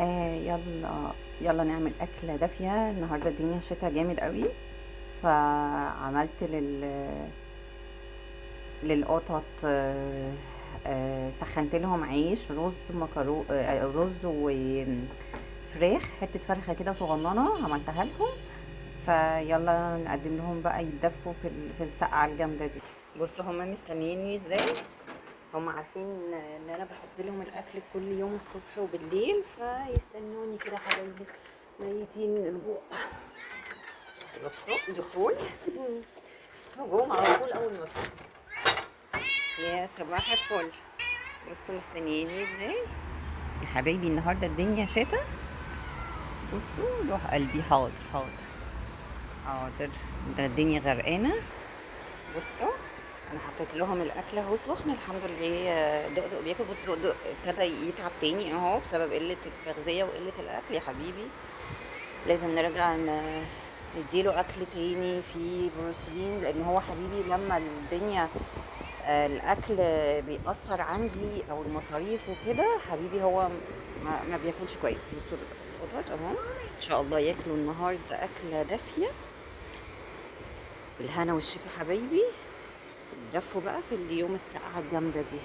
يلا يلا نعمل أكلة دافية النهاردة. الدنيا شتا جامد قوي، فعملت للقطط. سخنت لهم عيش رز مكرو رز وفراخ، حتة فرخة كده صغننة عملتها لهم. فيلا نقدم لهم بقى يتدفوا في السقعة الجامدة دي. بصوا هما مستنييني ازاي، هم عارفين ان انا بحط لهم الاكل كل يوم الصبح وبالليل، فيستنوني كده حبايبي ميتين من الجوع. بصوا دخول هجوم على طول اول ما ادخل. يا صباح الفل. بصوا مستنييني ازاي يا حبايبي. النهارده الدنيا شتا. بصوا روح قلبي. حاضر حاضر حاضر، ده الدنيا غرقانة. بصوا انا حطيت لهم الاكل اهو سخن الحمد لله. دقدق بياكل. بص دقدق ابتدى يتعب تاني اهو بسبب قلة التغذية وقلة الاكل. يا حبيبي لازم نرجع نديله اكل تاني فيه بروتين، لان هو حبيبي لما الدنيا الاكل بيأثر عندي او المصاريف وكده، حبيبي هو ما بياكلش كويس. بصوا القطط اهو ان شاء الله ياكلوا النهارده اكله دافيه بالهنا والشفا حبايبي. اتدفوا بقى في اليوم السقعه الجامدة دي.